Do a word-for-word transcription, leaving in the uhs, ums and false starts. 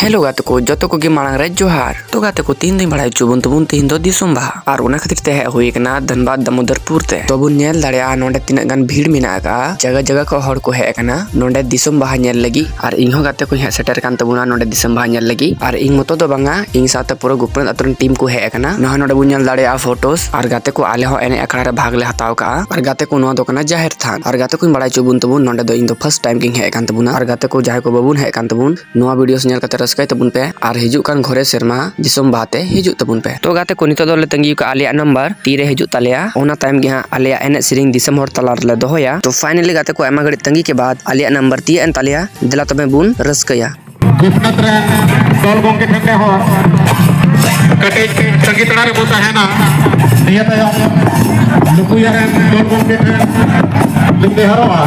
Hello ᱜᱟᱛᱮ ᱠᱚ, ᱡᱚᱛᱚ ᱠᱚᱜᱮ ᱢᱟᱲᱟᱝ ᱨᱮ ᱡᱚᱦᱟᱨ᱾ ᱛᱚ ᱜᱟᱛᱮ ᱠᱚ, ᱛᱤᱦᱤᱧ ᱫᱚᱧ ᱵᱟᱲᱟᱭ ᱦᱚᱪᱚ ᱵᱚᱱ ᱛᱟᱵᱚᱱ, ᱛᱤᱦᱤᱧ ᱫᱚ ᱫᱤᱥᱚᱢ ᱵᱟᱦᱟ, ᱟᱨ ᱚᱱᱟ ᱠᱷᱟᱹᱛᱤᱨ ᱛᱮ ᱦᱮᱡ ᱦᱩᱭ ᱟᱠᱟᱱᱟ ᱫᱷᱟᱱᱵᱟᱫᱽ ᱫᱟᱢᱳᱫᱚᱨᱯᱩᱨ ᱛᱮ᱾ ᱛᱚ ᱵᱚᱱ ᱧᱮᱞ ᱫᱟᱲᱮᱭᱟᱜᱼᱟ ᱱᱚᱰᱮ ᱛᱤᱱᱟᱹᱜ ᱜᱟᱱ ᱵᱷᱤᱲ ᱢᱮᱱᱟᱜ ᱟᱠᱟᱫᱼᱟ, ᱡᱟᱭᱜᱟ ᱡᱟᱭᱜᱟ ᱠᱷᱚᱱ ᱦᱚᱲ ᱠᱚ ᱦᱮᱡ ᱟᱠᱟᱱᱟ ᱱᱚᱰᱮ ᱫᱤᱥᱚᱢ ᱵᱟᱦᱟ ᱧᱮᱞ ᱞᱟᱹᱜᱤᱫ, ᱟᱨ ᱤᱧ ᱦᱚᱸ ᱜᱟᱛᱮ ᱠᱚᱧ ᱦᱮᱡ ᱥᱮᱴᱮᱨ ᱟᱠᱟᱱ ᱛᱟᱵᱚᱱᱟ ᱱᱚᱰᱮ ᱫᱤᱥᱚᱢ ᱵᱟᱦᱟ ᱧᱮᱞ ᱞᱟᱹᱜᱤᱫ᱾ ᱟᱨ ᱤᱧ ᱢᱚᱛᱚ ᱫᱚ ᱵᱟᱝᱟ, ᱤᱧ ᱥᱟᱶᱛᱮ ᱯᱩᱨᱟᱹ ᱜᱳᱯᱤᱱᱟᱛᱷ ᱟᱛᱳ ᱨᱮᱱ ᱴᱤᱢ ᱠᱚ ᱦᱮᱡ ᱟᱠᱟᱱᱟ᱾ ᱱᱚᱣᱟ ᱱᱚᱰᱮ ᱵᱚᱱ ᱧᱮᱞ ᱫᱟᱲᱮᱭᱟᱜᱼᱟ ᱯᱷᱳᱴᱳᱥ, ᱟᱨ ᱜᱟᱛᱮ ᱠᱚ ᱟᱞᱮ ᱦᱚᱸ ᱮᱱᱮᱡ ᱟᱠᱷᱲᱟ ᱨᱮ ᱵᱷᱟᱜᱽ ᱞᱮ ᱦᱟᱛᱟᱣ ᱠᱟᱜᱼᱟ᱾ ᱟᱨ ᱜᱟᱛᱮ ᱠᱚ, ᱱᱚᱣᱟ ᱫᱚ ᱠᱟᱱᱟ ᱡᱟᱦᱮᱨ ᱛᱷᱟᱱ᱾ ᱟᱨ ᱜᱟᱛᱮ ᱠᱚᱧ ᱵᱟᱲᱟᱭ ᱦᱚᱪᱚ ᱵᱚᱱ ᱛᱟᱵᱚᱱ, ᱱᱚᱰᱮ ᱫᱚ ᱤᱧ ᱫᱚ ᱯᱷᱟᱥᱴ ᱴᱟᱭᱤᱢ ᱜᱤᱧ ᱦᱮᱡ ᱟᱠᱟᱱ ᱛᱟᱵᱚᱱᱟ᱾ ᱟᱨ ᱜᱟᱛᱮ ᱠᱚ ᱡᱟᱦᱟᱸᱭ ᱠᱚ ᱵᱟᱵᱚᱱ ᱦᱮᱡ ᱟᱠᱟᱱ ᱛᱟᱵᱚᱱ, ᱱᱚᱣᱟ ᱵᱷᱤᱰᱤᱭᱳ ᱧᱮᱞ ᱠᱟᱛᱮ ᱨᱟᱹᱥᱠᱟᱹᱭ ᱛᱟᱵᱚᱱ ᱯᱮ, ᱟᱨ ᱦᱤᱡᱩᱜ ᱠᱟᱱ ᱜᱷᱚᱨᱮ ᱥᱮᱨᱢᱟ ᱫᱤᱥᱚᱢ ᱵᱟᱦᱟ ᱛᱮ ᱦᱤᱡᱩᱜ ᱛᱟᱵᱚᱱ ᱯᱮ᱾ ᱛᱚ ᱜᱟᱛᱮ ᱠᱚ, ᱱᱤᱛᱚᱜ ᱫᱚᱞᱮ ᱛᱟᱺᱜᱤ ᱠᱟᱜᱼᱟ ᱟᱞᱮᱭᱟᱜ ᱱᱟᱢᱵᱟᱨ ᱛᱤᱨᱮ ᱦᱤᱡᱩᱜ ᱛᱟᱞᱮᱭᱟ, ᱚᱱᱟ ᱛᱟᱭᱚᱢ ᱜᱮ ᱦᱟᱸᱜ ᱟᱞᱮᱭᱟᱜ ᱮᱱᱮᱡ ᱥᱮᱨᱮᱧ ᱫᱤᱥᱚᱢ ᱦᱚᱲ ᱛᱟᱞᱟ ᱨᱮᱞᱮ ᱫᱚᱦᱚᱭᱟ᱾ ᱛᱚ ᱯᱷᱟᱭᱱᱟᱞᱤ ᱜᱟᱛᱮ ᱠᱚ, ᱟᱭᱢᱟ ᱜᱷᱟᱹᱲᱤᱡ ᱛᱟᱺᱜᱤ ᱠᱮ ᱵᱟᱫ ᱟᱞᱮᱭᱟᱜ ᱱᱟᱢᱵᱟᱨ ᱛᱤᱭᱟᱹᱜ ᱮᱱ ᱛᱟᱞᱮᱭᱟ᱾ ᱫᱮᱞᱟ ᱛᱚᱵᱮ ᱵᱚᱱ ᱨᱟᱹᱥᱠᱟᱹᱭᱟ᱾ ᱜᱳᱯᱤᱱᱟᱛᱷ ᱨᱮᱱ ᱫᱚᱞ ᱜᱚᱢᱠᱮ ᱴᱷᱮᱱ ᱦᱚᱸ ᱠᱟᱹᱴᱤᱡ ᱛᱟᱺᱜᱤ ᱛᱟᱲᱟ ᱨᱮᱵᱚ ᱛᱟᱦᱮᱱᱟ᱾ ᱱᱤᱭᱟᱹ ᱛᱟᱭᱚᱢ ᱱᱩᱠᱩᱭᱟ ᱨᱮᱱ ᱫᱚᱞ ᱜᱚᱢᱠᱮ ᱴᱷᱮᱱ ᱵᱚᱱ ᱱᱮᱦᱚᱨᱚᱜᱼᱟ᱾